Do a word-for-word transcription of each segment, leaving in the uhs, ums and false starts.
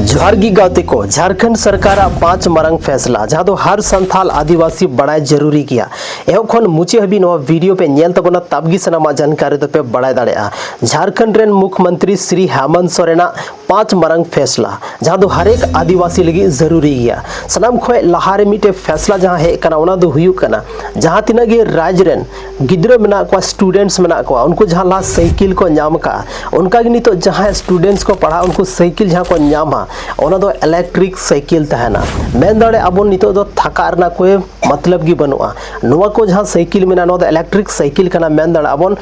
ᱡᱚᱦᱟᱨ ᱜᱮ ᱜᱟᱛᱮ ᱠᱚ, ᱡᱷᱟᱲᱠᱷᱚᱸᱰ ᱥᱚᱨᱠᱟᱨᱟᱜ ᱯᱟᱸᱪ ᱢᱟᱨᱟᱝ ᱯᱷᱮᱥᱞᱟ, ᱡᱟᱦᱟᱸ ᱫᱚ ᱦᱟᱨ ᱥᱟᱱᱛᱷᱟᱞ ᱟᱹᱫᱤᱵᱟᱹᱥᱤ ᱵᱟᱲᱟᱭ ᱡᱟᱹᱨᱩᱨᱤ ᱜᱮᱭᱟ᱾ ᱮᱦᱚᱵ ᱠᱷᱚᱱ ᱢᱩᱪᱟᱹᱫ ᱦᱟᱹᱵᱤᱡ ᱱᱚᱣᱟ ᱵᱷᱤᱰᱤᱭᱳ ᱯᱮ ᱧᱮᱞ ᱛᱟᱵᱚᱱᱟ, ᱛᱟᱵ ᱜᱮ ᱥᱟᱱᱟᱢᱟᱜ ᱡᱟᱱᱠᱟᱨᱤ ᱫᱚᱯᱮ ᱵᱟᱲᱟᱭ ᱫᱟᱲᱮᱭᱟᱜᱼᱟ᱾ ᱡᱷᱟᱲᱠᱷᱚᱸᱰ ᱨᱮᱱ ᱢᱩᱠᱷᱢᱚᱱᱛᱨᱤ ᱥᱨᱤ ᱦᱮᱢᱚᱱᱛ ᱥᱚᱨᱮᱱᱟᱜ ᱯᱟᱸᱪ ᱢᱟᱨᱟᱝ ᱯᱷᱮᱥᱞᱟ, ᱡᱟᱦᱟᱸ ᱫᱚ ᱦᱟᱨᱮᱠ ᱟᱹᱫᱤᱵᱟᱹᱥᱤ ᱞᱟᱹᱜᱤᱫ ᱡᱟᱹᱨᱩᱨᱤ ᱜᱮᱭᱟ᱾ ᱥᱟᱱᱟᱢ ᱠᱷᱚᱱ ᱞᱟᱦᱟᱨᱮ ᱢᱤᱫᱴᱮᱱ ᱯᱷᱮᱥᱞᱟ ᱡᱟᱦᱟᱸ ᱦᱮᱡ ᱟᱠᱟᱱᱟ, ᱚᱱᱟ ᱫᱚ ᱦᱩᱭᱩᱜ ᱠᱟᱱᱟ, ᱡᱟᱦᱟᱸ ᱛᱤᱱᱟᱹᱜ ᱜᱮ ᱨᱟᱡᱽ ᱨᱮᱱ ᱜᱤᱫᱽᱨᱟᱹ ᱢᱮᱱᱟᱜ ᱠᱚᱣᱟ, ᱥᱴᱩᱰᱮᱱᱴᱥ ᱢᱮᱱᱟᱜ ᱠᱚᱣᱟ, ᱩᱱᱠᱩ ᱡᱟᱦᱟᱸ ᱞᱟᱦᱟ ᱥᱟᱭᱠᱮᱞ ᱠᱚ ᱧᱟᱢ ᱟᱠᱟᱫᱼᱟ, ᱚᱱᱠᱟᱜᱮ ᱱᱤᱛᱚᱜ ᱡᱟᱦᱟᱸᱭ ᱥᱴᱩᱰᱮᱱᱴᱥ ᱠᱚ ᱯᱟᱲᱦᱟᱜ, ᱩᱱᱠᱩ ᱥᱟᱭᱠᱮᱞ ᱡᱟᱦᱟᱸ ᱠᱚ ᱧᱟᱢᱟ, ᱚᱱᱟ ᱫᱚ ᱤᱞᱮᱠᱴᱨᱤᱠ ᱥᱟᱭᱠᱮᱞ ᱛᱟᱦᱮᱱᱟ᱾ ᱢᱮᱱ ᱫᱟᱲᱮᱭᱟᱜᱼᱟ ᱵᱚᱱ, ᱱᱤᱛᱚᱜ ᱫᱚ ᱛᱷᱟᱠᱟᱜ ᱨᱮᱱᱟᱜ ᱠᱳᱭ ᱢᱚᱛᱞᱚᱵ ᱜᱮ ᱵᱟᱹᱱᱩᱜᱼᱟ᱾ ᱱᱚᱣᱟ ᱠᱚ ᱡᱟᱦᱟᱸ ᱥᱟᱭᱠᱮᱞ ᱢᱮᱱᱟᱜᱼᱟ, ᱱᱚᱣᱟ ᱫᱚ ᱤᱞᱮᱠᱴᱨᱤᱠ ᱥᱟᱭᱠᱮᱞ ᱠᱟᱱᱟ᱾ ᱢᱮᱱ ᱫᱟᱲᱮᱭᱟᱜᱼᱟ ᱵᱚᱱ,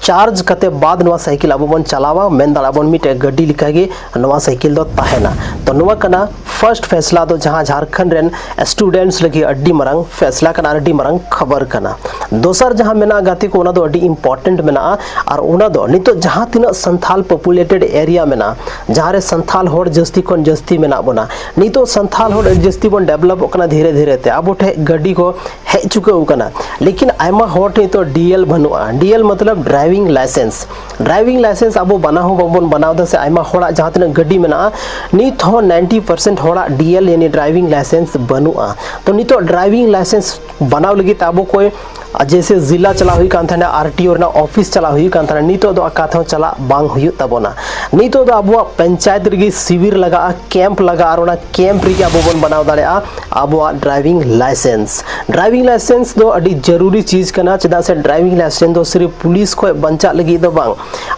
ᱪᱟᱨᱡᱽ ᱠᱟᱛᱮ ᱵᱟᱫ ᱱᱚᱣᱟ ᱥᱟᱭᱠᱮᱞ ᱟᱵᱚ ᱵᱚᱱ ᱪᱟᱞᱟᱣᱟ᱾ ᱢᱮᱱ ᱫᱟᱲᱮᱭᱟᱜᱼᱟ ᱵᱚᱱ, ᱢᱤᱫᱴᱮᱡ ᱜᱟᱹᱰᱤ ᱞᱮᱠᱟᱜᱮ ᱱᱚᱣᱟ ᱥᱟᱭᱠᱮᱞ ᱫᱚ ᱛᱟᱦᱮᱱᱟ᱾ ᱛᱚ, ᱱᱚᱣᱟ ᱠᱟᱱᱟ ᱯᱷᱟᱨᱥᱴ ᱯᱷᱮᱥᱞᱟ ᱫᱚ, ᱡᱟᱦᱟᱸ ᱡᱷᱟᱲᱠᱷᱚᱸᱰ ᱨᱮᱱ ᱥᱴᱩᱰᱮᱱᱴᱥ ᱞᱟᱹᱜᱤᱫ ᱟᱹᱰᱤ ᱢᱟᱨᱟᱝ ᱯᱷᱮᱥᱞᱟ ᱠᱟᱱᱟ ᱟᱨ ᱟᱹᱰᱤ ᱢᱟᱨᱟᱝ ᱠᱷᱚᱵᱚᱨ ᱠᱟᱱᱟ᱾ ᱫᱚᱥᱟᱨ ᱡᱟᱦᱟᱸ ᱢᱮᱱᱟᱜᱼᱟ ᱜᱟᱛᱮ ᱠᱚ, ᱚᱱᱟ ᱫᱚ ᱟᱹᱰᱤ ᱤᱢᱯᱚᱨᱴᱮᱱᱴ ᱢᱮᱱᱟᱜᱼᱟ᱾ ᱟᱨ ᱚᱱᱟ ᱫᱚ ᱱᱤᱛᱚᱜ ᱡᱟᱦᱟᱸ ᱛᱤᱱᱟᱹᱜ ᱥᱟᱱᱛᱷᱟᱞ ᱯᱚᱯᱩᱞᱮᱴᱮᱰ ᱮᱨᱤᱭᱟ ᱢᱮᱱᱟᱜᱼᱟ, ᱡᱟᱦᱟᱸ ᱨᱮ ᱥᱟᱱᱛᱷᱟᱞ ᱦᱚᱲ ᱡᱟᱹᱥᱛᱤ ᱠᱷᱚᱱ ᱡᱟᱹᱥᱛᱤ ᱢᱮᱱᱟᱜ ᱵᱚᱱᱟ, ᱱᱤᱛᱚᱜ ᱥᱟᱱᱛᱷᱟᱞ ᱦᱚᱲ ᱟᱹᱰᱤ ᱡᱟᱹᱥᱛᱤ ᱵᱚᱱ ᱰᱮᱵᱷᱞᱚᱯᱚᱜ ᱠᱟᱱᱟ ᱫᱷᱤᱨᱮ ᱫᱷᱤᱨᱮ ᱛᱮ᱾ ᱟᱵᱚ ᱴᱷᱮᱱ ᱜᱟᱹᱰᱤ ᱠᱚ ᱦᱮᱡ ᱪᱩᱠᱟᱹᱣ ᱟᱠᱟᱱᱟ, ᱞᱮᱠᱤᱱ ᱟᱭᱢᱟ ᱦᱚᱲ ᱴᱷᱮᱱ ᱱᱤᱛᱚᱜ ᱰᱤ ᱮᱞ ᱵᱟᱹᱱᱩᱜᱼᱟ᱾ ᱰᱤ ᱮᱞ ᱢᱚᱛᱞᱚᱵ ᱰᱨᱟᱭᱵᱷᱤᱝ ᱞᱟᱭᱥᱮᱱᱥ᱾ ᱰᱨᱟᱭᱵᱷᱤᱝ ᱞᱟᱭᱥᱮᱱᱥ ᱟᱵᱚ ᱵᱟᱱᱟ ᱦᱚᱸ ᱵᱟᱵᱚᱱ ᱵᱮᱱᱟᱣ ᱮᱫᱟ, ᱥᱮ ᱟᱭᱢᱟ ᱦᱚᱲᱟᱜ ᱡᱟᱦᱟᱸ ᱛᱤᱱᱟᱹᱜ ᱜᱟᱹᱰᱤ ᱢᱮᱱᱟᱜᱼᱟ, ᱱᱤᱛ ᱦᱚᱸ ᱱᱟᱭᱤᱱᱴᱤ ᱯᱟᱨᱥᱮᱱᱴ ᱦᱚᱲᱟᱜ ᱰᱤ ᱮᱞ ᱭᱟᱱᱤ ᱰᱨᱟᱭᱵᱷᱤᱝ ᱞᱟᱭᱥᱮᱱᱥ ᱵᱟᱹᱱᱩᱜᱼᱟ᱾ ᱛᱚ, ᱱᱤᱛᱚᱜ ᱰᱨᱟᱭᱵᱷᱤᱝ ᱞᱟᱭᱥᱮᱱᱥ ᱵᱮᱱᱟᱣ ᱞᱟᱹᱜᱤᱫ ᱛᱮ ᱟᱵᱚ ᱠᱚᱭ ᱡᱮᱭᱥᱮ ᱡᱤᱞᱟ ᱪᱟᱞᱟᱜ ᱦᱩᱭᱩᱜ ᱠᱟᱱ ᱛᱟᱦᱮᱱᱟ, ᱟᱨ ᱴᱤ ᱳ ᱨᱮᱱᱟᱜ ᱚᱯᱷᱤᱥ ᱪᱟᱞᱟᱜ ᱦᱩᱭᱩᱜ ᱠᱟᱱ ᱛᱟᱦᱮᱱᱟ, ᱱᱤᱛᱚᱜ ᱫᱚ ᱚᱠᱟ ᱛᱮᱦᱚᱸ ᱪᱟᱞᱟᱜ ᱵᱟᱝ ᱦᱩᱭᱩᱜ ᱛᱟᱵᱚᱱᱟ᱾ ᱱᱤᱛᱚᱜ ᱫᱚ ᱟᱵᱚᱣᱟᱜ ᱯᱚᱧᱪᱟᱭᱮᱛ ᱨᱮᱜᱮ ᱥᱤᱵᱤᱨ ᱞᱟᱜᱟᱜᱼᱟ, ᱠᱮᱢᱯ ᱞᱟᱜᱟᱜᱼᱟ, ᱟᱨ ᱚᱱᱟ ᱠᱮᱢᱯ ᱨᱮᱜᱮ ᱟᱵᱚ ᱵᱚᱱ ᱵᱮᱱᱟᱣ ᱫᱟᱲᱮᱭᱟᱜᱼᱟ ᱟᱵᱚᱣᱟᱜ ᱰᱨᱟᱭᱵᱷᱤᱝ ᱞᱟᱭᱥᱮᱱᱥ᱾ ᱰᱨᱟᱭᱵᱷᱤᱝ ᱞᱟᱭᱥᱮᱱᱥ ᱫᱚ ᱟᱹᱰᱤ ᱡᱟᱹᱨᱩᱨᱤ ᱪᱤᱡᱽ ᱠᱟᱱᱟ, ᱪᱮᱫᱟᱜ ᱥᱮ ᱰᱨᱟᱭᱵᱷᱤᱝ ᱞᱟᱭᱥᱮᱱᱥ ᱫᱚ ᱥᱤᱨᱤᱯ ᱯᱩᱞᱤᱥ ᱠᱷᱚᱱ ᱵᱟᱧᱪᱟᱜ ᱞᱟᱹᱜᱤᱫ ᱫᱚ ᱵᱟᱝ,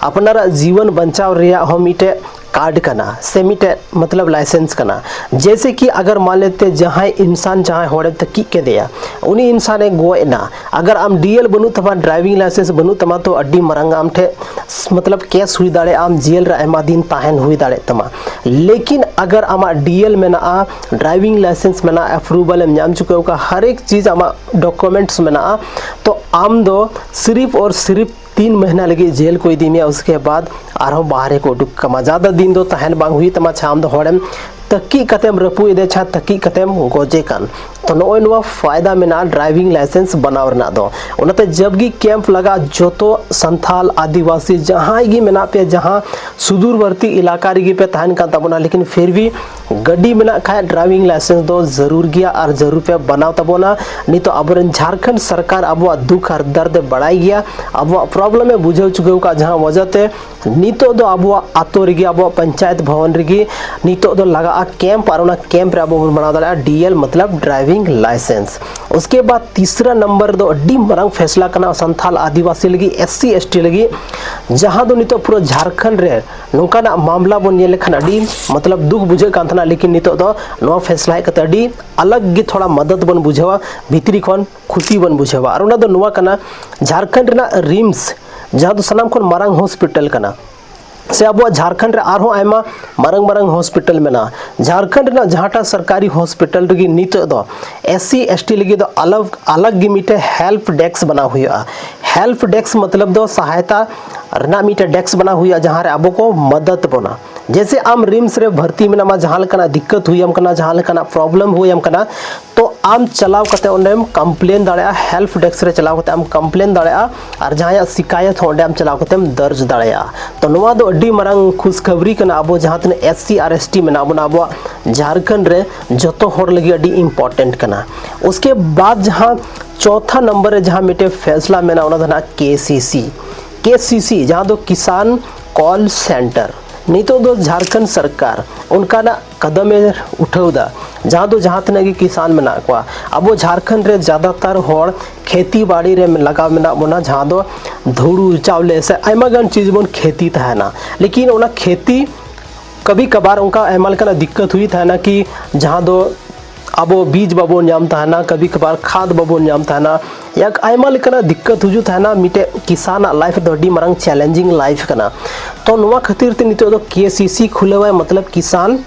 ᱟᱯᱱᱟᱨᱟᱜ ᱡᱤᱵᱚᱱ ᱵᱟᱧᱪᱟᱣ ᱨᱮᱭᱟᱜ ᱦᱚᱸ ᱢᱤᱫᱴᱮᱡ ᱠᱟᱨᱰ ᱠᱟᱱᱟ, ᱥᱮ ᱢᱤᱫᱴᱮᱡ ᱢᱚᱛᱞᱚᱵ ᱞᱟᱭᱥᱮᱱᱥ ᱠᱟᱱᱟ᱾ ᱡᱮᱭᱥᱮ ᱠᱤ ᱟᱜᱟᱨ ᱢᱟᱱ ᱞᱮᱛᱮ ᱡᱟᱦᱟᱸᱭ ᱤᱱᱥᱟᱱ, ᱡᱟᱦᱟᱸᱭ ᱦᱚᱲᱮᱢ ᱛᱟᱹᱠᱤᱡ ᱠᱮᱫᱮᱭᱟ, ᱩᱱᱤ ᱤᱱᱥᱟᱱᱮ ᱜᱚᱡ ᱮᱱᱟ, ᱟᱜᱟᱨ ᱟᱢ ᱰᱤ ᱮᱞ ᱵᱟᱹᱱᱩᱜ ᱛᱟᱢᱟ, ᱰᱨᱟᱭᱵᱷᱤᱝ ᱞᱟᱭᱥᱮᱱᱥ ᱵᱟᱹᱱᱩᱜ ᱛᱟᱢᱟ, ᱛᱚ ᱟᱹᱰᱤ ᱢᱟᱨᱟᱝ ᱟᱢ ᱴᱷᱮᱡ ᱢᱚᱛᱞᱚᱵ ᱠᱮᱥ ᱦᱩᱭ ᱫᱟᱲᱮᱭᱟᱜᱼᱟ, ᱟᱢ ᱡᱮᱞ ᱨᱮ ᱟᱭᱢᱟ ᱫᱤᱱ ᱛᱟᱦᱮᱱ ᱦᱩᱭ ᱫᱟᱲᱮᱭᱟᱜ ᱛᱟᱢᱟ᱾ ᱞᱮᱠᱤᱱ ᱟᱜᱟᱨ ᱟᱢᱟᱜ ᱰᱤ ᱮᱞ ᱢᱮᱱᱟᱜᱼᱟ, ᱰᱨᱟᱭᱵᱷᱤᱝ ᱞᱟᱭᱥᱮᱱᱥ ᱢᱮᱱᱟᱜᱼᱟ, ᱮᱯᱨᱩᱵᱷᱟᱞ ᱮᱢ ᱧᱟᱢ ᱪᱩᱠᱟᱹᱣ ᱠᱟᱜᱼᱟ, ᱦᱟᱨ ᱮᱠ ᱪᱤᱡᱽ ᱟᱢᱟᱜ ᱰᱚᱠᱩᱢᱮᱱᱴᱥ ᱢᱮᱱᱟᱜᱼᱟ, ᱛᱚ ᱟᱢ ᱫᱚ ᱥᱤᱨᱤᱯ ᱚᱨ ᱥᱤᱨᱤᱯ ᱛᱤᱱ ᱢᱟᱹᱦᱱᱟᱹ ᱞᱟᱹᱜᱤᱫ ᱡᱮᱞ ᱠᱚ ᱤᱫᱤ ᱢᱮᱭᱟ, ᱩᱥᱠᱮ ᱵᱟᱫ ᱟᱨᱦᱚᱸ ᱵᱟᱦᱨᱮ ᱠᱚ ᱩᱰᱩᱠ ᱠᱟᱢᱟ᱾ ᱡᱟᱫᱟ ᱫᱤᱱ ᱫᱚ ᱛᱟᱦᱮᱱ ᱵᱟᱝ ᱦᱩᱭᱩᱜ ᱛᱟᱢᱟ, ᱪᱷᱟ ᱟᱢ ᱫᱚ ᱦᱚᱲᱮᱢ ᱛᱟᱹᱠᱤᱡ ᱠᱟᱛᱮᱢ ᱨᱟᱹᱯᱩᱫ ᱮᱫᱮ, ᱪᱷᱟ ᱛᱟᱹᱠᱤᱡ ᱠᱟᱛᱮᱢ ᱜᱚᱡᱮ ᱠᱟᱱ᱾ ᱛᱚ ᱱᱚᱜᱼᱚᱭ ᱱᱚᱣᱟ ᱯᱷᱟᱭᱫᱟ ᱢᱮᱱᱟᱜᱼᱟ ᱰᱨᱟᱭᱵᱷᱤᱝ ᱞᱟᱭᱥᱮᱱᱥ ᱵᱮᱱᱟᱣ ᱨᱮᱱᱟᱜ ᱫᱚ᱾ ᱚᱱᱟᱛᱮ ᱡᱟᱵ ᱜᱮ ᱠᱮᱢᱯ ᱞᱟᱜᱟᱜᱼᱟ, ᱡᱚᱛᱚ ᱥᱟᱱᱛᱟᱞ ᱟᱹᱫᱤᱵᱟᱹᱥᱤ ᱡᱟᱦᱟᱸᱭ ᱜᱮ ᱢᱮᱱᱟᱜ ᱯᱮᱭᱟ, ᱡᱟᱦᱟᱸ ᱥᱩᱫᱩᱨᱵᱚᱨᱛᱤ ᱮᱞᱟᱠᱟ ᱨᱮᱜᱮ ᱯᱮ ᱛᱟᱦᱮᱱ ᱠᱟᱱ ᱛᱟᱵᱚᱱᱟ, ᱞᱮᱠᱤᱱ ᱯᱷᱤᱨ ᱵᱷᱤ ᱜᱟᱹᱰᱤ ᱢᱮᱱᱟᱜ ᱠᱷᱟᱡ ᱰᱨᱟᱭᱵᱷᱤᱝ ᱞᱟᱭᱥᱮᱱᱥ ᱫᱚ ᱡᱟᱹᱨᱩᱲ ᱜᱮᱭᱟ ᱟᱨ ᱡᱟᱹᱨᱩᱲ ᱯᱮ ᱵᱮᱱᱟᱣ ᱛᱟᱵᱚᱱᱟ᱾ ᱱᱤᱛᱚᱜ ᱟᱵᱚᱨᱮᱱ ᱡᱷᱟᱲᱠᱷᱚᱸᱰ ᱥᱚᱨᱠᱟᱨ ᱟᱵᱚᱣᱟᱜ ᱫᱩᱠᱷ ᱟᱨ ᱫᱟᱨᱫ ᱮ ᱵᱟᱲᱟᱭ ᱜᱮᱭᱟ, ᱟᱵᱚᱣᱟᱜ ᱯᱨᱚᱵᱞᱮᱢ ᱮ ᱵᱩᱡᱷᱟᱹᱣ ᱪᱩᱠᱟᱹᱣ ᱠᱟᱜ, ᱡᱟᱦᱟᱸ ᱚᱡᱮ ᱛᱮ ᱱᱤᱛᱚᱜ ᱫᱚ ᱟᱵᱚᱣᱟᱜ ᱟᱛᱳ ᱨᱮᱜᱮ, ᱟᱵᱚᱣᱟᱜ ᱯᱚᱧᱪᱟᱭᱮᱛ ᱵᱷᱚᱵᱚᱱ ᱨᱮᱜᱮ ᱱᱤᱛᱚᱜ ᱫᱚ ᱞᱟᱜᱟᱜᱼᱟ ᱠᱮᱢᱯ, ᱟᱨ ᱚᱱᱟ ᱠᱮᱢᱯ ᱨᱮ ᱟᱵᱚ ᱵᱚᱱ ᱵᱮᱱᱟᱣ ᱫᱟᱲᱮᱭᱟᱜᱼᱟ ᱰᱤ ᱮᱞ, ᱢᱚᱛᱞᱚᱵ ᱰᱨᱟᱭᱵᱷᱤᱝ ᱞᱟᱭᱥᱮᱱᱥ᱾ ᱩᱥᱠᱮ ᱵᱟᱫ ᱛᱤᱥᱨᱟ ᱱᱟᱢᱵᱟᱨ ᱨᱮᱫᱚ ᱟᱹᱰᱤ ᱢᱟᱨᱟᱝ ᱯᱷᱮᱥᱞᱟ ᱠᱟᱱᱟ ᱥᱟᱱᱛᱟᱞ ᱟᱹᱫᱤᱵᱟᱹᱥᱤ ᱞᱟᱹᱜᱤᱫ, ᱮᱥ ᱥᱤ ᱮᱥ ᱴᱤ ᱞᱟᱹᱜᱤᱫ, ᱡᱟᱦᱟᱸ ᱫᱚ ᱱᱤᱛᱚᱜ ᱯᱩᱨᱟᱹ ᱡᱷᱟᱲᱠᱷᱚᱸᱰ ᱨᱮ ᱱᱚᱝᱠᱟᱱᱟᱜ ᱢᱟᱢᱞᱟ ᱵᱚᱱ ᱧᱮᱞ ᱞᱮᱠᱷᱟᱱ ᱟᱹᱰᱤ ᱢᱚᱛᱞᱚᱵ ᱫᱩᱠ ᱵᱩᱡᱷᱟᱹᱜ ᱠᱟᱱ ᱛᱟᱦᱮᱱᱟ, ᱞᱮᱠᱤᱱ ᱱᱤᱛᱚᱜ ᱫᱚ ᱱᱚᱣᱟ ᱯᱷᱮᱥᱞᱟ ᱦᱮᱡ ᱠᱟᱛᱮ ᱟᱹᱰᱤ ᱟᱞᱟᱜᱽ ᱜᱮ ᱛᱷᱚᱲᱟ ᱢᱚᱫᱚᱫ ᱵᱚᱱ ᱵᱩᱡᱷᱟᱹᱣᱟ, ᱵᱷᱤᱛᱨᱤ ᱠᱷᱚᱱ ᱠᱷᱩᱥᱤ ᱵᱚᱱ ᱵᱩᱡᱷᱟᱹᱣᱟ᱾ ᱟᱨ ᱚᱱᱟ ᱫᱚ ᱱᱚᱣᱟ ᱠᱟᱱᱟ, ᱡᱷᱟᱲᱠᱷᱚᱸᱰ ᱨᱮᱱᱟᱜ ᱨᱤᱢᱥ, ᱡᱟᱦᱟᱸ ᱫᱚ ᱥᱟᱱᱟᱢ ᱠᱷᱚᱱ ᱢᱟᱨᱟᱝ ᱦᱚᱥᱯᱤᱴᱟᱞ ᱠᱟᱱᱟ, ᱥᱮ ᱟᱵᱚᱣᱟᱜ ᱡᱷᱟᱲᱠᱷᱚᱸᱰ ᱨᱮ ᱟᱨᱦᱚᱸ ᱟᱭᱢᱟ ᱢᱟᱨᱟᱝ ᱢᱟᱨᱟᱝ ᱦᱚᱥᱯᱤᱴᱟᱞ ᱢᱮᱱᱟᱜᱼᱟ᱾ ᱡᱷᱟᱲᱠᱷᱚᱸᱰ ᱨᱮᱱᱟᱜ ᱡᱟᱦᱟᱸᱴᱟᱜ ᱥᱚᱨᱠᱟᱨᱤ ᱦᱚᱥᱯᱤᱴᱟᱞ ᱨᱮᱜᱮ ᱱᱤᱛᱚᱜ ᱫᱚ ᱮᱥ ᱥᱤ ᱮᱥ ᱴᱤ ᱞᱟᱹᱜᱤᱫ ᱫᱚ ᱟᱞᱟᱜᱽ, ᱟᱞᱟᱜᱽ ᱜᱮ ᱢᱤᱫᱴᱮᱱ ᱦᱮᱞᱯ ᱰᱮᱥᱠ ᱵᱮᱱᱟᱣ ᱦᱩᱭᱩᱜᱼᱟ᱾ ᱦᱮᱞᱯ ᱰᱮᱥᱠ ᱢᱚᱛᱞᱚᱵ ᱫᱚ ᱥᱟᱦᱟᱭᱛᱟ ᱨᱮᱱᱟᱜ ᱢᱤᱫᱴᱮᱱ ᱰᱮᱥᱠ ᱵᱮᱱᱟᱣ ᱦᱩᱭᱩᱜᱼᱟ, ᱡᱟᱦᱟᱸ ᱨᱮ ᱟᱵᱚ ᱠᱚ ᱢᱚᱫᱚᱫ ᱵᱚᱱᱟ᱾ ᱡᱮᱭᱥᱮ ᱟᱢ ᱨᱤᱢᱥ ᱨᱮ ᱵᱷᱚᱨᱛᱤ ᱢᱮᱱᱟᱢᱟ, ᱡᱟᱦᱟᱸ ᱞᱮᱠᱟᱱᱟᱜ ᱫᱤᱠᱠᱟᱛ ᱦᱩᱭᱟᱢ ᱠᱟᱱᱟ, ᱡᱟᱦᱟᱸ ᱞᱮᱠᱟᱱᱟᱜ ᱯᱨᱚᱵᱞᱮᱢ ᱦᱩᱭᱟᱢ ᱠᱟᱱᱟ, ᱛᱚ ᱟᱢ ᱪᱟᱞᱟᱣ ᱠᱟᱛᱮ ᱚᱸᱰᱮᱢ ᱠᱚᱢᱯᱞᱮᱱ ᱫᱟᱲᱮᱭᱟᱜᱼᱟ, ᱦᱮᱞᱯ ᱰᱮᱥᱠ ᱨᱮ ᱪᱟᱞᱟᱣ ᱠᱟᱛᱮ ᱟᱢ ᱠᱚᱢᱯᱞᱮᱱ ᱫᱟᱲᱮᱭᱟᱜᱼᱟ, ᱟᱨ ᱡᱟᱦᱟᱸᱭᱟᱜ ᱥᱤᱠᱟᱭᱚᱛ ᱦᱚᱸ ᱚᱸᱰᱮ ᱟᱢ ᱪᱟᱞᱟᱣ ᱠᱟᱛᱮᱢ ᱫᱚᱨᱡᱽ ᱫᱟᱲᱮᱭᱟᱜᱼᱟ᱾ ᱛᱚ ᱱᱚᱣᱟ ᱫᱚ ᱟᱹᱰᱤ ᱢᱟᱨᱟᱝ ᱠᱷᱩᱥᱠᱷᱟᱵᱽᱨᱤ ᱠᱟᱱᱟ ᱟᱵᱚ ᱡᱟᱦᱟᱸ ᱛᱤᱱᱟᱹᱜ ᱮᱥ ᱥᱤ ᱟᱨ ᱮᱥ ᱴᱤ ᱢᱮᱱᱟᱜ ᱵᱚᱱᱟ ᱟᱵᱚᱣᱟᱜ ᱡᱷᱟᱲᱠᱷᱚᱸᱰ ᱨᱮ, ᱡᱚᱛᱚ ᱦᱚᱲ ᱞᱟᱹᱜᱤᱫ ᱟᱹᱰᱤ ᱤᱢᱯᱚᱨᱴᱮᱱᱴ ᱠᱟᱱᱟ᱾ ᱩᱥᱠᱮ ᱵᱟᱫ ᱡᱟᱦᱟᱸ ᱪᱚᱛᱷᱟ ᱱᱟᱢᱵᱟᱨ ᱨᱮ ᱡᱟᱦᱟᱸ ᱢᱤᱫᱴᱮᱱ ᱯᱷᱮᱥᱞᱟ ᱢᱮᱱᱟᱜᱼᱟ, ᱚᱱᱟ ᱫᱚ ᱱᱟᱜ ᱠᱮ ᱥᱤ ᱥᱤ, ᱠᱮ ᱥᱤ ᱥᱤ, ᱡᱟᱦᱟᱸ ᱫᱚ ᱠᱤᱥᱟᱱ ᱠᱚᱞ ᱥᱮᱱᱴᱟᱨ᱾ ᱱᱤᱛᱚᱜ ᱫᱚ ᱡᱷᱟᱲᱠᱷᱚᱸᱰ ᱥᱚᱨᱠᱟᱨ ᱚᱱᱠᱟᱱᱟᱜ ᱠᱟᱫᱟᱢ ᱮ ᱩᱴᱷᱟᱹᱣ ᱮᱫᱟ, ᱡᱟᱦᱟᱸ ᱫᱚ ᱡᱟᱦᱟᱸ ᱛᱤᱱᱟᱹᱜ ᱜᱮ ᱠᱤᱥᱟᱱ ᱢᱮᱱᱟᱜ ᱠᱚᱣᱟ, ᱟᱵᱚ ᱡᱷᱟᱲᱠᱷᱚᱸᱰ ᱨᱮ ᱡᱟᱫᱟᱛᱟᱨ ᱦᱚᱲ ᱠᱷᱮᱛᱤ ᱵᱟᱲᱤ ᱨᱮ ᱞᱟᱜᱟᱣ ᱢᱮᱱᱟᱜ ᱵᱚᱱᱟ, ᱡᱟᱦᱟᱸ ᱫᱚ ᱦᱩᱲᱩ ᱪᱟᱣᱞᱮ ᱥᱮ ᱟᱭᱢᱟ ᱜᱟᱱ ᱪᱤᱡᱽ ᱵᱚᱱ ᱠᱷᱮᱛᱤ ᱛᱟᱦᱮᱱᱟ, ᱞᱮᱠᱤᱱ ᱚᱱᱟ ᱠᱷᱮᱛᱤ ᱠᱟᱵᱷᱤ ᱠᱟᱵᱷᱟᱨ ᱚᱱᱠᱟ ᱟᱭᱢᱟ ᱞᱮᱠᱟᱱᱟᱜ ᱫᱤᱠᱠᱟᱛ ᱦᱩᱭᱩᱜ ᱛᱟᱦᱮᱱᱟ ᱠᱤ ᱡᱟᱦᱟᱸ ᱫᱚ ᱟᱵᱚ ᱵᱤᱡᱽ ᱵᱟᱵᱚᱱ ᱧᱟᱢ ᱛᱟᱦᱮᱱᱟ, ᱠᱟᱵᱷᱤ ᱠᱟᱵᱷᱟᱨ ᱠᱷᱟᱫᱽ ᱵᱟᱵᱚᱱ ᱧᱟᱢ ᱛᱟᱦᱮᱱᱟ, ᱭᱟ ᱟᱭᱢᱟ ᱞᱮᱠᱟᱱᱟᱜ ᱫᱤᱠᱠᱟᱛ ᱦᱤᱡᱩᱜ ᱛᱟᱦᱮᱱᱟ᱾ ᱢᱤᱫᱴᱮᱡ ᱠᱤᱥᱟᱱᱟᱜ ᱞᱟᱭᱤᱯᱷ ᱫᱚ ᱟᱹᱰᱤ ᱢᱟᱨᱟᱝ ᱪᱮᱞᱮᱧᱡᱤᱝ ᱞᱟᱭᱤᱯᱷ ᱠᱟᱱᱟ᱾ ᱛᱚ ᱱᱚᱣᱟ ᱠᱷᱟᱹᱛᱤᱨ ᱛᱮ ᱱᱤᱛᱚᱜ ᱫᱚ ᱠᱮ ᱥᱤ ᱥᱤ ᱠᱷᱩᱞᱟᱹᱣᱟᱭ, ᱢᱚᱛᱞᱚᱵ ᱠᱤᱥᱟᱱ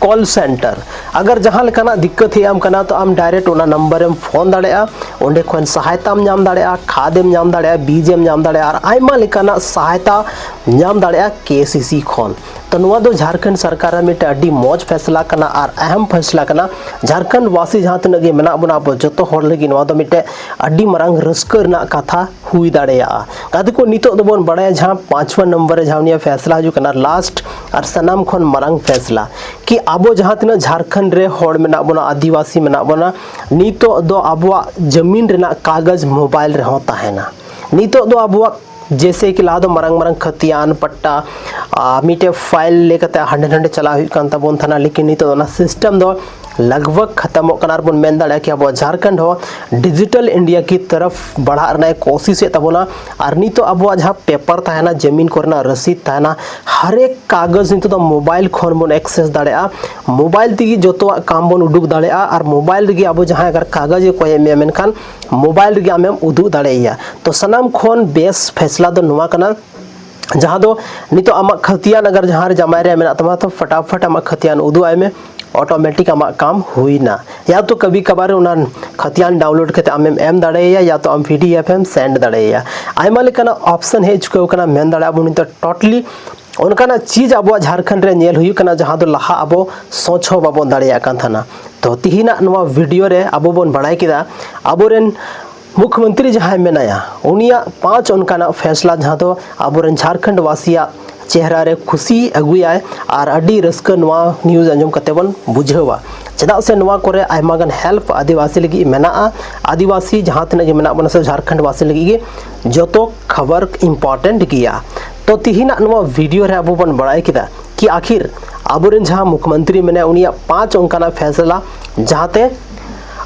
ᱠᱚᱞ ᱥᱮᱱᱴᱟᱨ᱾ ᱟᱜᱟᱨ ᱡᱟᱦᱟᱸ ᱞᱮᱠᱟᱱᱟᱜ ᱫᱤᱠᱠᱟᱛ ᱦᱮᱡ ᱟᱢ ᱠᱟᱱᱟ, ᱛᱚ ᱟᱢ ᱰᱟᱭᱨᱮᱠᱴ ᱚᱱᱟ ᱱᱟᱢᱵᱟᱨ ᱮᱢ ᱯᱷᱳᱱ ᱫᱟᱲᱮᱭᱟᱜᱼᱟ, ᱚᱸᱰᱮ ᱠᱷᱚᱱ ᱥᱟᱦᱟᱭᱛᱟᱢ ᱧᱟᱢ ᱫᱟᱲᱮᱭᱟᱜᱼᱟ, ᱠᱷᱟᱫᱽ ᱮᱢ ᱧᱟᱢ ᱫᱟᱲᱮᱭᱟᱜᱼᱟ, ᱵᱤᱡᱽ ᱮᱢ ᱧᱟᱢ ᱫᱟᱲᱮᱭᱟᱜᱼᱟ, ᱟᱨ ᱟᱭᱢᱟ ᱞᱮᱠᱟᱱᱟᱜ ᱥᱟᱦᱟᱭᱛᱟ ᱧᱟᱢ ᱫᱟᱲᱮᱭᱟᱜᱼᱟ ᱠᱮ ᱥᱤ ᱥᱤ ᱠᱷᱚᱱ᱾ ᱛᱚ ᱱᱚᱣᱟ ᱫᱚ ᱡᱷᱟᱲᱠᱷᱚᱸᱰ ᱥᱚᱨᱠᱟᱨᱟᱜ ᱢᱤᱫᱴᱮᱱ ᱟᱹᱰᱤ ᱢᱚᱡᱽ ᱯᱷᱮᱥᱞᱟ ᱠᱟᱱᱟ ᱟᱨ ᱟᱦᱟᱢ ᱯᱷᱮᱥᱞᱟ ᱠᱟᱱᱟ᱾ ᱡᱷᱟᱲᱠᱷᱚᱸᱰ ᱵᱟᱥᱤ ᱡᱟᱦᱟᱸ ᱛᱤᱱᱟᱹᱜ ᱜᱮ ᱢᱮᱱᱟᱜ ᱵᱚᱱᱟ, ᱟᱵᱚ ᱡᱚᱛᱚ ᱦᱚᱲ ᱞᱟᱹᱜᱤᱫ ᱱᱚᱣᱟ ᱫᱚ ᱢᱤᱫᱴᱮᱱ ᱟᱹᱰᱤ ᱢᱟᱨᱟᱝ ᱨᱟᱹᱥᱠᱟᱹ ᱨᱮᱱᱟᱜ ᱠᱟᱛᱷᱟ ᱦᱩᱭ ᱫᱟᱲᱮᱭᱟᱜᱼᱟ᱾ ᱜᱟᱛᱮ ᱠᱚ, ᱱᱤᱛᱚᱜ ᱫᱚᱵᱚᱱ ᱵᱟᱲᱟᱭᱟ ᱡᱟᱦᱟᱸ ᱯᱟᱸᱪᱣᱟ ᱱᱚᱢᱵᱚᱨ ᱨᱮ ᱡᱟᱦᱟᱸ ᱩᱱᱤᱭᱟᱜ ᱯᱷᱮᱥᱞᱟ ᱦᱤᱡᱩᱜ ᱠᱟᱱᱟ, ᱞᱟᱥᱴ ᱟᱨ ᱥᱟᱱᱟᱢ ᱠᱷᱚᱱ ᱢᱟᱨᱟᱝ ᱯᱷᱮᱥᱞᱟ, ᱠᱤ ᱟᱵᱚ ᱡᱟᱦᱟᱸ ᱛᱤᱱᱟᱹᱜ ᱡᱷᱟᱲᱠᱷᱚᱸᱰ ᱨᱮ ᱦᱚᱲ ᱢᱮᱱᱟᱜ ᱵᱚᱱᱟ, ᱟᱹᱫᱤᱵᱟᱹᱥᱤ ᱢᱮᱱᱟᱜ ᱵᱚᱱᱟ, ᱱᱤᱛᱚᱜ ᱫᱚ ᱟᱵᱚᱣᱟᱜ ᱡᱟᱹᱢᱤᱱ ᱨᱮᱱᱟᱜ ᱠᱟᱜᱚᱡᱽ ᱢᱳᱵᱟᱭᱤᱞ ᱨᱮᱦᱚᱸ ᱛᱟᱦᱮᱱᱟ᱾ ᱱᱤᱛᱚᱜ ᱫᱚ ᱟᱵᱚᱣᱟᱜ ᱡᱮᱭᱥᱮ ᱠᱤ ᱞᱟᱦᱟ ᱫᱚ ᱢᱟᱨᱟᱝ ᱢᱟᱨᱟᱝ ᱠᱷᱟᱹᱛᱤᱭᱟᱱ ᱯᱟᱴᱴᱟ, ᱟᱨ ᱢᱤᱫᱴᱮᱡ ᱯᱷᱟᱭᱤᱞ ᱞᱮᱠᱟᱛᱮ ᱦᱟᱸᱰᱮ ᱱᱟᱰᱮ ᱪᱟᱞᱟᱣ ᱦᱩᱭᱩᱜ ᱠᱟᱱ ᱛᱟᱵᱚᱱ ᱛᱟᱦᱮᱱᱟ, ᱞᱮᱠᱤᱱ ᱱᱤᱛᱚᱜ ᱚᱱᱟ ᱥᱤᱥᱴᱮᱢ ᱫᱚ ᱞᱟᱜᱽ ᱵᱷᱟᱜᱽ ᱠᱷᱟᱛᱟᱢᱚᱜ ᱠᱟᱱᱟ᱾ ᱟᱨ ᱵᱚᱱ ᱢᱮᱱ ᱫᱟᱲᱮᱭᱟᱜᱼᱟ ᱠᱤ ᱟᱵᱚ ᱡᱷᱟᱲᱠᱷᱚᱸᱰ ᱦᱚᱸ ᱰᱤᱡᱤᱴᱟᱞ ᱤᱱᱰᱤᱭᱟ ᱠᱤ ᱛᱚᱨᱚᱯ ᱵᱟᱲᱦᱟᱜ ᱨᱮᱱᱟᱜ ᱮ ᱠᱳᱥᱤᱥᱮᱫ ᱛᱟᱵᱚᱱᱟ᱾ ᱟᱨ ᱱᱤᱛᱚᱜ ᱟᱵᱚᱣᱟᱜ ᱡᱟᱦᱟᱸ ᱯᱮᱯᱟᱨ ᱛᱟᱦᱮᱱᱟ, ᱡᱟᱹᱢᱤᱱ ᱠᱚᱨᱮᱱᱟᱜ ᱨᱚᱥᱤᱫ ᱛᱟᱦᱮᱱᱟ, ᱦᱟᱨᱮᱠ ᱠᱟᱜᱚᱡᱽ ᱱᱤᱛᱚᱜ ᱫᱚ ᱢᱳᱵᱟᱭᱤᱞ ᱠᱷᱚᱱ ᱵᱚᱱ ᱮᱠᱥᱮᱥ ᱫᱟᱲᱮᱭᱟᱜᱼᱟ᱾ ᱢᱳᱵᱟᱭᱤᱞ ᱛᱮᱜᱮ ᱡᱚᱛᱚᱣᱟᱜ ᱠᱟᱢ ᱵᱚᱱ ᱩᱰᱩᱠ ᱫᱟᱲᱮᱭᱟᱜᱼᱟ᱾ ᱟᱨ ᱢᱳᱵᱟᱭᱤᱞ ᱨᱮᱜᱮ ᱟᱵᱚ ᱡᱟᱦᱟᱸᱭ ᱟᱜᱟᱨ ᱠᱟᱜᱚᱡᱽ ᱮ ᱠᱚᱭᱮᱫ ᱢᱮᱭᱟ, ᱢᱮᱱᱠᱷᱟᱱ ᱢᱳᱵᱟᱭᱤᱞ ᱨᱮᱜᱮ ᱟᱢᱮᱢ ᱩᱫᱩᱜ ᱫᱟᱲᱮᱭᱟᱭᱟ᱾ ᱛᱚ ᱥᱟᱱᱟᱢ ᱠᱷᱚᱱ ᱵᱮᱥ ᱯᱷᱮᱥᱞᱟ ᱫᱚ ᱱᱚᱣᱟ ᱠᱟᱱᱟ, ᱡᱟᱦᱟᱸ ᱫᱚ ᱱᱤᱛᱚᱜ ᱟᱢᱟᱜ ᱠᱷᱟᱹᱛᱤᱭᱟᱱ ᱟᱜᱟᱨ ᱡᱟᱦᱟᱸ ᱨᱮ ᱡᱟᱢᱟᱭ ᱨᱮ ᱢᱮᱱᱟᱜ ᱛᱟᱢᱟ, ᱛᱚ ᱯᱷᱟᱴᱟᱯᱷᱟᱴ ᱟᱢᱟᱜ ᱠᱷᱟᱹᱛᱤᱭᱟᱱ ᱩᱫᱩᱜ ᱟᱭ ᱢᱮ, ᱚᱴᱳᱢᱮᱴᱤᱠ ᱟᱢᱟᱜ ᱠᱟᱢ ᱦᱩᱭᱱᱟ᱾ ᱭᱟ ᱛᱚ ᱠᱟᱵᱷᱤ ᱠᱟᱵᱷᱟᱨ ᱚᱱᱟ ᱠᱷᱟᱹᱛᱤᱭᱟᱱ ᱰᱟᱣᱩᱱᱞᱳᱰ ᱠᱟᱛᱮ ᱟᱢᱮᱢ ᱮᱢ ᱫᱟᱲᱮᱭᱟᱭᱟ, ᱭᱟ ᱛᱚ ᱟᱢ P D F M send ᱫᱟᱲᱮᱭᱟᱭᱟ᱾ ᱟᱭᱢᱟ ᱞᱮᱠᱟᱱᱟᱜ ᱚᱯᱥᱮᱱ ᱦᱮᱡ ᱪᱩᱠᱟᱹᱣ ᱠᱟᱱᱟ, ᱢᱮᱱ ᱫᱟᱲᱮᱭᱟᱜᱼᱟ ᱵᱚᱱ ᱱᱤᱛᱚᱜ ᱴᱳᱴᱟᱞᱤ ᱚᱱᱠᱟᱱᱟᱜ ᱪᱤᱡᱽ ᱟᱵᱚᱣᱟᱜ ᱡᱷᱟᱲᱠᱷᱚᱸᱰ ᱨᱮ ᱧᱮᱞ ᱦᱩᱭᱩᱜ ᱠᱟᱱᱟ, ᱡᱟᱦᱟᱸ ᱫᱚ ᱞᱟᱦᱟ ᱟᱵᱚ ᱥᱚᱪ ᱦᱚᱸ ᱵᱟᱵᱚᱱ ᱫᱟᱲᱮᱭᱟᱜ ᱠᱟᱱ ᱛᱟᱦᱮᱱᱟ᱾ ᱛᱚ ᱛᱤᱦᱤᱧᱟᱜ ᱱᱚᱣᱟ ᱵᱷᱤᱰᱤᱭᱳ ᱨᱮ ᱟᱵᱚ ᱵᱚᱱ ᱵᱟᱲᱟᱭ ᱠᱮᱫᱟ ᱟᱵᱚᱨᱮᱱ ᱢᱩᱠᱷᱭᱚᱢᱚᱱᱛᱨᱤ ᱡᱟᱦᱟᱸᱭ ᱢᱮᱱᱟᱭᱟ, ᱩᱱᱤᱭᱟᱜ ᱯᱟᱸᱪ ᱚᱱᱠᱟᱱᱟᱜ ᱯᱷᱮᱥᱞᱟ ᱡᱟᱦᱟᱸ ᱫᱚ ᱟᱵᱚᱨᱮᱱ ᱡᱷᱟᱲᱠᱷᱚᱸᱰ ᱵᱟᱥᱤᱭᱟᱜ ᱪᱮᱦᱨᱟ ᱨᱮ ᱠᱷᱩᱥᱤ ᱟᱹᱜᱩᱭᱟᱭ᱾ ᱟᱨ ᱟᱹᱰᱤ ᱨᱟᱹᱥᱠᱟᱹ ᱱᱚᱣᱟ ᱱᱤᱭᱩᱡᱽ ᱟᱸᱡᱚᱢ ᱠᱟᱛᱮ ᱵᱚᱱ ᱵᱩᱡᱷᱟᱹᱣᱟ, ᱪᱮᱫᱟᱜ ᱥᱮ ᱱᱚᱣᱟ ᱠᱚᱨᱮ ᱟᱭᱢᱟ ᱜᱟᱱ ᱦᱮᱞᱯ ᱟᱹᱫᱤᱵᱟᱹᱥᱤ ᱞᱟᱹᱜᱤᱫ ᱢᱮᱱᱟᱜᱼᱟ᱾ ᱟᱹᱫᱤᱵᱟᱹᱥᱤ ᱡᱟᱦᱟᱸ ᱛᱤᱱᱟᱹᱜ ᱜᱮ ᱢᱮᱱᱟᱜ ᱵᱚᱱᱟ ᱥᱮ ᱡᱷᱟᱲᱠᱷᱚᱸᱰ ᱵᱟᱥᱤ ᱞᱟᱹᱜᱤᱫ ᱜᱮ ᱡᱚᱛᱚ ᱠᱷᱚᱵᱚᱨ ᱤᱢᱯᱚᱨᱴᱮᱱᱴ ᱜᱮᱭᱟ᱾ ᱛᱚ ᱛᱤᱦᱤᱧᱟᱜ ᱱᱚᱣᱟ ᱵᱷᱤᱰᱤᱭᱳ ᱨᱮ ᱟᱵᱚ ᱵᱚᱱ ᱵᱟᱲᱟᱭ ᱠᱮᱫᱟ ᱠᱤ ᱟᱠᱷᱤᱨ ᱟᱵᱚᱨᱮᱱ ᱡᱟᱦᱟᱸ ᱢᱩᱠᱷᱭᱚᱢᱚᱱᱛᱨᱤ ᱢᱮᱱᱟᱭᱟ, ᱩᱱᱤᱭᱟᱜ ᱯᱟᱸᱪ ᱚᱱᱠᱟᱱᱟᱜ ᱯᱷᱮᱥᱞᱟ ᱡᱟᱦᱟᱸᱛᱮ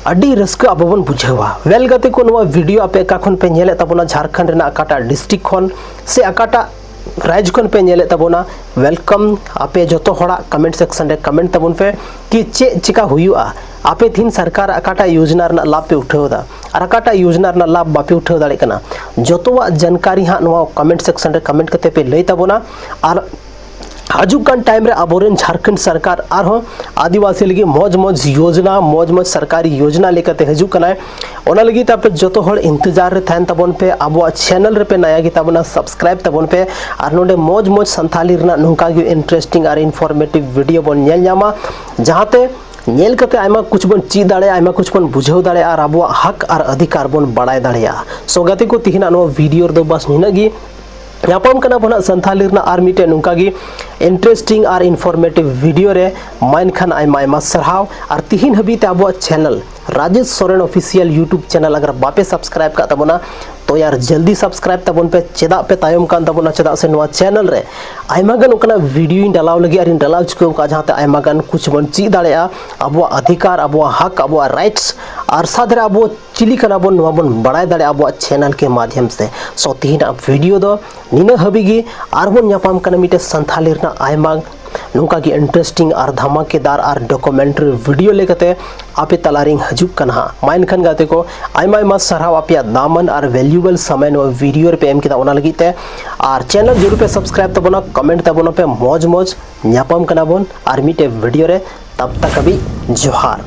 ᱟᱹᱰᱤ ᱨᱟᱹᱥᱠᱟᱹ ᱟᱵᱚ ᱵᱚᱱ ᱵᱩᱡᱷᱟᱹᱣᱟ᱾ ᱣᱮᱞ ᱜᱟᱛᱮ ᱠᱚ, ᱱᱚᱣᱟ ᱵᱷᱤᱰᱤᱭᱳ ᱟᱯᱮ ᱚᱠᱟ ᱠᱷᱚᱱ ᱯᱮ ᱧᱮᱞᱮᱫ ᱛᱟᱵᱚᱱᱟ, ᱡᱷᱟᱲᱠᱷᱚᱸᱰ ᱨᱮᱱᱟᱜ ᱚᱠᱟᱴᱟᱜ ᱰᱤᱥᱴᱨᱤᱠᱴ ᱠᱷᱚᱱ ᱥᱮ ᱚᱠᱟᱴᱟᱜ ᱨᱟᱡᱽ ᱠᱷᱚᱱ ᱯᱮ ᱧᱮᱞᱮᱫ ᱛᱟᱵᱚᱱᱟ, ᱣᱮᱞᱠᱟᱢ᱾ ᱟᱯᱮ ᱡᱚᱛᱚ ᱦᱚᱲᱟᱜ ᱠᱚᱢᱮᱱᱴ ᱥᱮᱠᱥᱚᱱ ᱨᱮ ᱠᱚᱢᱮᱱᱴ ᱛᱟᱵᱚᱱ ᱯᱮ ᱠᱤ ᱪᱮᱫ ᱪᱤᱠᱟ ᱦᱩᱭᱩᱜᱼᱟ, ᱟᱯᱮ ᱛᱤᱦᱤᱧ ᱥᱚᱨᱠᱟᱨᱟᱜ ᱚᱠᱟᱴᱟᱜ ᱭᱳᱡᱽᱱᱟ ᱨᱮᱱᱟᱜ ᱞᱟᱵᱷ ᱯᱮ ᱩᱴᱷᱟᱹᱣ ᱮᱫᱟ ᱟᱨ ᱚᱠᱟᱴᱟᱜ ᱭᱳᱡᱽᱱᱟ ᱨᱮᱱᱟᱜ ᱞᱟᱵᱷ ᱵᱟᱯᱮ ᱩᱴᱷᱟᱹᱣ ᱫᱟᱲᱮᱭᱟᱜ ᱠᱟᱱᱟ᱾ ᱡᱚᱛᱚᱣᱟᱜ ᱡᱟᱱᱠᱟᱨᱤ ᱦᱟᱸᱜ ᱱᱚᱣᱟ ᱠᱚᱢᱮᱱᱴ ᱥᱮᱠᱥᱚᱱ ᱨᱮ ᱠᱚᱢᱮᱱᱴ ᱠᱟᱛᱮ ᱯᱮ ᱞᱟᱹᱭ ᱛᱟᱵᱚᱱᱟ᱾ ᱟᱨ ᱦᱤᱡᱩᱜ ᱠᱟᱱ time ᱨᱮ ᱟᱵᱚᱨᱮᱱ ᱡᱷᱟᱲᱠᱷᱚᱸᱰ ᱥᱚᱨᱠᱟᱨ ᱟᱨᱦᱚᱸ ᱟᱹᱫᱤᱵᱟᱹᱥᱤ ᱞᱟᱹᱜᱤᱫ ᱢᱚᱡᱽ ᱢᱚᱡᱽ ᱭᱳᱡᱽᱱᱟ, ᱢᱚᱡᱽ ᱢᱚᱡᱽ ᱥᱚᱨᱠᱟᱨᱤ ᱭᱳᱡᱽᱱᱟ ᱞᱮᱠᱟᱛᱮ ᱦᱤᱡᱩᱜ ᱠᱟᱱᱟᱭ᱾ ᱚᱱᱟ ᱞᱟᱹᱜᱤᱫ ᱛᱮ ᱟᱯᱮ ᱡᱚᱛᱚ ᱦᱚᱲ ᱤᱱᱛᱮᱡᱟᱨ ᱨᱮ ᱛᱟᱦᱮᱱ ᱛᱟᱵᱚᱱ ᱯᱮ, ᱟᱵᱚᱣᱟᱜ channel ᱨᱮᱯᱮ ᱱᱟᱭᱟ ᱜᱮ ᱛᱟᱵᱚᱱᱟ, subscribe ᱛᱟᱵᱚᱱ ᱯᱮ᱾ ᱟᱨ ᱱᱚᱰᱮ ᱢᱚᱡᱽ ᱢᱚᱡᱽ ᱥᱟᱱᱛᱷᱟᱞᱤ ᱨᱮᱱᱟᱜ ᱱᱚᱝᱠᱟ ᱜᱮ interesting ᱟᱨ informative video ᱵᱚᱱ ᱧᱮᱞ ᱧᱟᱢᱟ, ᱡᱟᱦᱟᱸᱛᱮ ᱧᱮᱞ ᱠᱟᱛᱮ ᱟᱭᱢᱟ ᱠᱩᱪ ᱵᱚᱱ ᱪᱮᱫ ᱫᱟᱲᱮᱭᱟᱜᱼᱟ, ᱟᱭᱢᱟ ᱠᱩᱪ ᱵᱚᱱ ᱵᱩᱡᱷᱟᱹᱣ ᱫᱟᱲᱮᱭᱟᱜᱼᱟ ᱟᱨ ᱟᱵᱚᱣᱟᱜ ᱦᱚᱠ ᱟᱨ ᱚᱫᱷᱤᱠᱟᱨ ᱵᱚᱱ ᱵᱟᱲᱟᱭ ᱫᱟᱲᱮᱭᱟᱜᱼᱟ᱾ So ᱜᱟᱛᱮ ᱠᱚ, ᱛᱮᱦᱮᱧᱟᱜ ᱱᱚᱣᱟ video ᱨᱮᱫᱚ ᱵᱟᱥ ᱱᱤᱱᱟᱹᱜ ᱜᱮ᱾ ᱧᱟᱯᱟᱢ ᱠᱟᱱᱟ ᱵᱚᱱ ᱦᱟᱸᱜ ᱥᱟᱱᱛᱷᱟᱞᱤ ᱨᱮᱱᱟᱜ ᱟᱨ ᱢᱤᱫᱴᱮᱱ ᱱᱚᱝᱠᱟ ᱜᱮ interesting ᱟᱨ informative video ᱨᱮ᱾ ᱢᱟ ᱮᱱᱠᱷᱟᱱ ᱟᱭᱢᱟ ᱟᱭᱢᱟ ᱥᱟᱨᱦᱟᱣ᱾ ᱟᱨ ᱛᱤᱦᱤᱧ ᱦᱟᱹᱵᱤᱡ ᱛᱮ ᱟᱵᱚᱣᱟᱜ channel Rajesh Soren official YouTube channel ᱟᱜᱟᱨ ᱵᱟᱯᱮ subscribe ᱠᱟᱜ ᱛᱟᱵᱚᱱᱟ, ᱛᱚ ᱭᱟᱨ ᱡᱚᱞᱫᱤ subscribe ᱛᱟᱵᱚᱱ ᱯᱮ᱾ ᱪᱮᱫᱟᱜ ᱯᱮ ᱛᱟᱭᱚᱢ ᱠᱟᱱ ᱛᱟᱵᱚᱱᱟ? ᱪᱮᱫᱟᱜ ᱥᱮ ᱱᱚᱣᱟ channel ᱨᱮ ᱟᱭᱢᱟ ᱜᱟᱱ ᱚᱱᱠᱟᱱᱟᱜ videoᱧ ᱰᱟᱞᱟᱣ ᱞᱟᱹᱜᱤᱫ ᱟᱨᱤᱧ ᱰᱟᱞᱟᱣ ᱪᱩᱠᱟᱹᱣ ᱠᱟᱜᱼᱟ, ᱡᱟᱦᱟᱸᱛᱮ ᱟᱭᱢᱟ ᱜᱟᱱ ᱠᱩᱪ ᱵᱚᱱ ᱪᱮᱫ ᱫᱟᱲᱮᱭᱟᱜᱼᱟ, ᱟᱵᱚᱣᱟᱜ ᱚᱫᱷᱤᱠᱟᱨ, ᱟᱵᱚᱣᱟᱜ ᱦᱚᱠ, ᱟᱵᱚᱣᱟᱜ rights ᱟᱨ ᱥᱟᱛ ᱨᱮ ᱟᱵᱚ ᱪᱤᱞᱤ ᱠᱟᱱᱟ ᱵᱚᱱ, ᱱᱚᱣᱟ ᱵᱚᱱ ᱵᱟᱲᱟᱭ ᱫᱟᱲᱮᱭᱟᱜᱼᱟ ᱟᱵᱚᱣᱟᱜ channel ᱠᱮ ᱢᱟᱫᱷᱭᱚᱢ ᱥᱮ᱾ So ᱛᱤᱦᱤᱧᱟᱜ video ᱫᱚ ᱱᱤᱱᱟᱹᱜ ᱦᱟᱹᱵᱤᱡ ᱜᱮ᱾ ᱟᱨᱵᱚᱱ ᱧᱟᱯᱟᱢ ᱠᱟᱱᱟ ᱢᱤᱫᱴᱮᱱ ᱥᱟᱱᱛᱷᱟᱞᱤ ᱨᱮᱱᱟᱜ ᱟᱭᱢᱟ ᱱᱚᱝᱠᱟ ᱜᱮ interesting ᱟᱨ ᱫᱷᱟᱢᱟᱠᱮᱫᱟᱨ ᱟᱨ documentary video ᱞᱮᱠᱟᱛᱮ ᱟᱯᱮ ᱛᱟᱞᱟᱨᱤᱧ ᱦᱤᱡᱩᱜ ᱠᱟᱱᱟ ᱦᱟᱸᱜ᱾ ᱢᱟ ᱮᱱᱠᱷᱟᱱ ᱜᱟᱛᱮ ᱠᱚ, ᱟᱭᱢᱟ ᱟᱭᱢᱟ ᱥᱟᱨᱦᱟᱣ ᱟᱯᱮᱭᱟᱜ ᱫᱟᱢᱟᱱ ᱟᱨ valuable ᱥᱚᱢᱚᱭ ᱱᱚᱣᱟ video ᱨᱮᱯᱮ ᱮᱢ ᱠᱮᱫᱟ, ᱚᱱᱟ ᱞᱟᱹᱜᱤᱫ ᱛᱮ᱾ ᱟᱨ channel ᱡᱟᱹᱨᱩᱲ ᱯᱮ subscribe ᱛᱟᱵᱚᱱᱟ, comment ᱛᱟᱵᱚᱱᱟ ᱯᱮ, ᱢᱚᱡᱽ ᱢᱚᱡᱽ ᱧᱟᱯᱟᱢ ᱠᱟᱱᱟ ᱵᱚᱱ ᱟᱨ ᱢᱤᱫᱴᱮᱡ video ᱨᱮ᱾ ᱛᱟᱵ ᱛᱟᱠ ᱦᱟᱹᱵᱤᱡ ᱡᱚᱦᱟᱨ᱾